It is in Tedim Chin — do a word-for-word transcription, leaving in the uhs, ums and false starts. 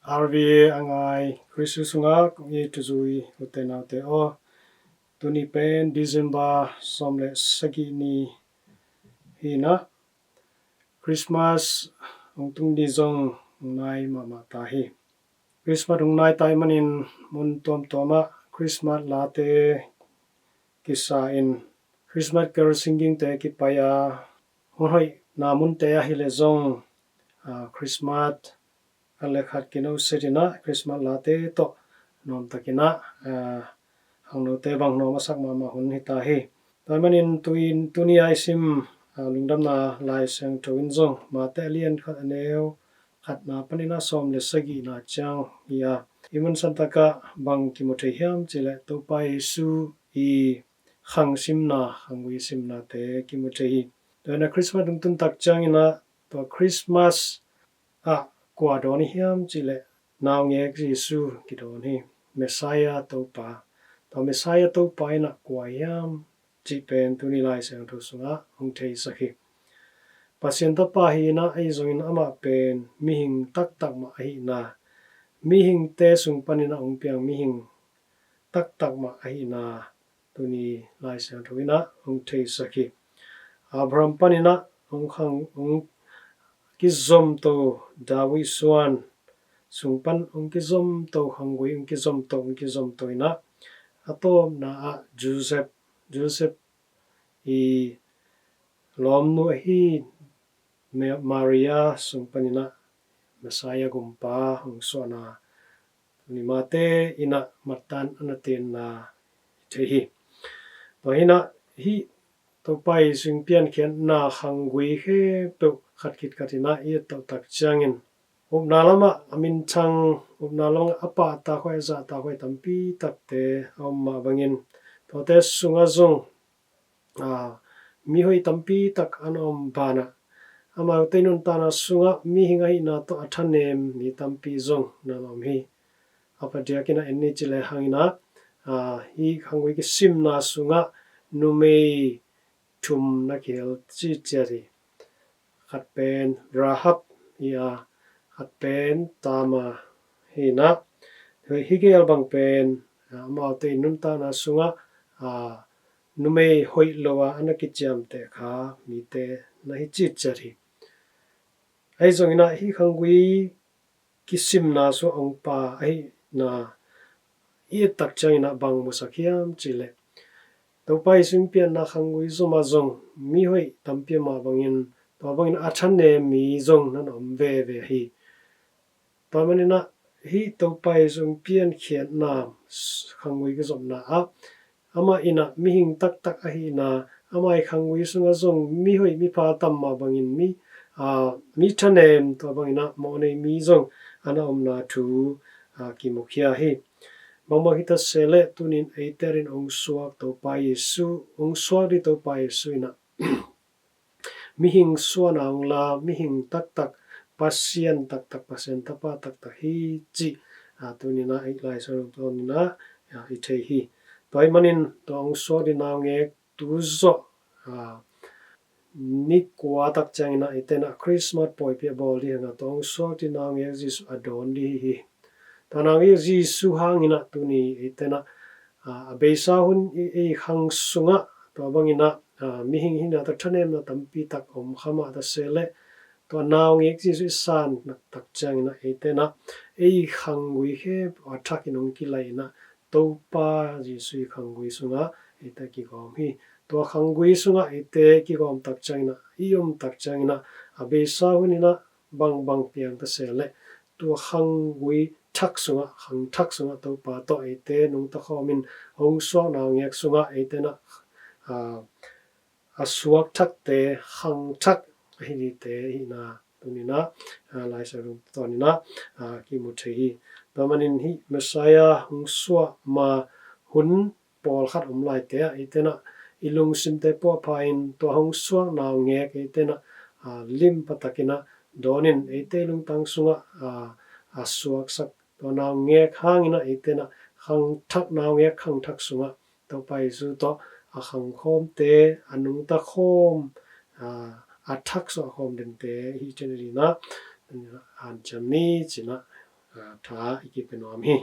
R V A a ngai Khristu sungah kong it thuzui ute naute aw, tuni pen December sawm le sagih ni hi inah Christmas hong tung ni zong hong nai mahmah ta hi. Christmas hong nai ta ahih manin mun tuamtuamah Christmas late kisa in Christmas carol singing te kipai a, hun hoihna munte ah hi leh zong, ah, Christmas khat le khat kino set inah Christmas late tawh nuamtak inah, ah, khangnote bang nuam a sak mahmah hun hi ta hi. Tua ahih manin tu-in tuni a i sim, ah, lungdamna Lai Siangtho in zong Mate a lian khat a neu khatna panin a sawm le sagihna ciang hi a, i mun santak ah bang kimu thei hiam cih leh Topa Jesu i khang simna, khanggui simnate kimu thei hi. Tua inah Christmas hong tun tak ciang inah tua Christmas ah kua dawn i hiam cih leh naungek Jesu kidawn hi. Messiah Topa. Tua Messiah Topa inah kua hiam cih pen tuni Lai Siangtho sungah hong theisak hi. Pasian Tapa hi inah ahi zongin amah pen mihing taktak mah ahihna, mihingte sung panin a hong piang mihing taktak mah ahihna tuni Lai Siangtho inah hong theisak hi. Abraham pan inah hong khang, hong kizomto David suan sung pan hong kizomto, khanggui hong kizomto, hong kizomto inah a tawpna ah Joseph, Joseph i lawmnu ahi Ma-, Maria sung pan inah Messiah gumpa hong suahna tuni Mate inah mattan a na tenna hi thei hi. Tua hi inah hih Topa Jesu i piankhiatna khanggui khempeuh khat khit khat inah i et toh tak ciangin upna lamah a minthang, upna lamah a pahtakhuai, a zahtakhuai tampi takte a om mah bangin tuate sungah zong, aa, mihoih tampi tak an om banah amaute nuntakna sungah mihing ahihna tawh a thanem mi tampi zong na om hi. A phadiak inah en ni ci lehang inah, aa, hih khanggui kisimna sungah numei thum na kihel ciciat hi. Khat pen Rahab hi a, khat pen Tamar hi inah, hih kihel bang pen, aa, amaute i nuntakna sungah, aa, numei hoih lo a a na kiciamteh kha mite na hi ciciat hi. Ahi zong inah hih khanggui kisimna sungah hong pai ahihna i et tak ciang inah bang musak hiam cih leh Topa Jesu i pianna khanggui zom ah zong mihoih tampi mah bangin, tua bangin a thanem mi zong na om veve hi. Tua manin ah hih Topa Jesu i piankhiatna khanggui kizopna ah amah inah mihing taktak ahihna, amah i khanggui sungah zong mihoih mipha tam mah bangin mi, aa, mi thanem, tua bang inah mawhnei mi zong a na omna thu, aa, kimukhia hi. Bangbang hi ta se leh tuni in eite adingin hong suak Topa Jesu, hong suak ding Topa Jesu inah mihing suahna hong la, mihing taktak, Pasian taktak, Pasian Tapa taktak hi cih, aa, tuni inah i Lai Siangtho tawh inah, aa, i thei hi. Tua ahih manin tua hong suak ding naungek tu zawh, aa, ni kua tak ciang inah eite inah Christmas pawipi a bawl ding hi hang a, tua hong suak ding naungek Jesu a dawn ding hi hi. Tua naungek Jesu hang inah tuni eite inah, aa, a beisa hun i, i khang sungah tua bang inah, aa, mihing hihna tawh thanemna tampi tak om kha mah ta se leh tua naungek Jesu i san nak tak ciang inah eite inah ei khanggui khempeuh a thak in hong kilai inah Topa Jesu i khanggui sungah eite kigawm hi. Tua khanggui sungah eite kigawm tak ciang inah, i om tak ciang inah, a beisa hun inah bangbang piang ta se leh tua khanggui thak sungah, khang thak sungah Topa tawh eite nungta khawm in hong suak naungek sungah eite inah, aa, a suak thakte, khang thak ahi dingte ahihna tuni inah, aa, Lai Siangtho tawh inah, aa, kimu thei hi. Tua manin hih Messiah hong suah ma hun pawlkhat om laite ah eite inah i lungsimte puahpha in tua hong suak naungek eite inah, aa, limpa tak inah dawn in eite lungtang sungah, aa, a suaksak tua naungek hang inah eite inah khang thak, naungek khang thak sungah Topa Jesu tawh a khang khawmte, a nungta khawm, aa, a thak suah khawm dingte hi ci-in inah hanciam ni ci-in ah tha i kipia nuam hi.